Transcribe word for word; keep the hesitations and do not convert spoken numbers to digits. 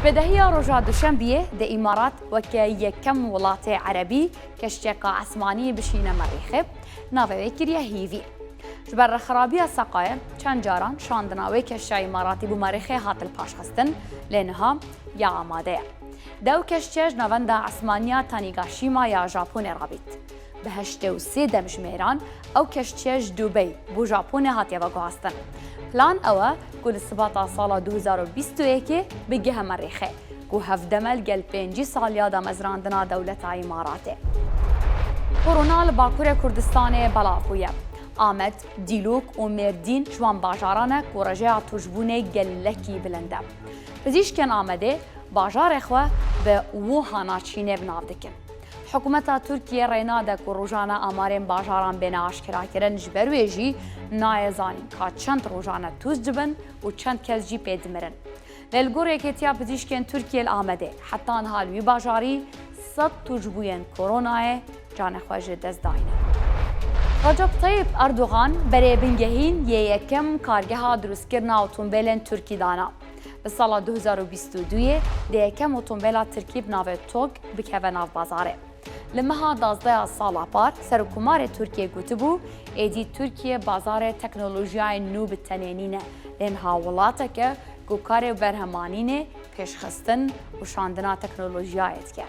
Vedehiya roja Duşembiyê di Îmarat weke yekem welatê erebî keştiyeka esmanî bişîne merîxê, navê wê kiriye hîvî. Ji ber rêxirabiya seqayê çend caran şandina wê keştiya Îmaratî bo merîxê hat li paş xistin, lê niha ya amade ye. Dew keştiye ji navenda esmaniya Tanegashima ya Japonê rabît. Bi heştê û sê demjimêran ew keştiye ji Dubey bo Japonê hatiye veguhastin. Plan ew e ku li sibata sala du hezar û bîst û yekê bigihe merîxê, ku hevdeme li gel pêncî saliya damezrandina dewleta Îmaratê. Korona li Bakurê Kurdistanê belav bûye. Amed, Dîlok û Mêrdîn ji wan bajaran e ku rêjeya tûşbûnê gelekî bilind e. Pizîşkên Amedê bajarê xwe bi Wuhana Çînê bi nav dikin. Hikûmeta Tirkiyê rê nade ku rojane amarên bajaran bêne aşkerakirin, ji ber wê jî nayê zanîn ka çend rojane tûş dibin û çend kes jî pê dimirin. Lê li gor Yekêtiya Pizîşkên Tirkiyê li Amedê, heta niha li wî bajarî sed tûşbûyên koronayê canê xwe ji dest dayîne. Recep Tayyip Erdogan berê bingehîn yê yekem kargeha dirustkirina otombêlên Tirkî dana. Bi sala du hezar û bîst û duyê dê yekem otombêla Tirkî bi navê TOG bikeve nav bazarê. Li meha dazdeya sala par Serokkomarê Tirkiyê gotibû, êdî Tirkiye bazarê teknolojiyayên nû bi tenê nîne, lê niha welatek e ku karê berhemanînê, pêşxistin û şandina teknolojiyayê dike.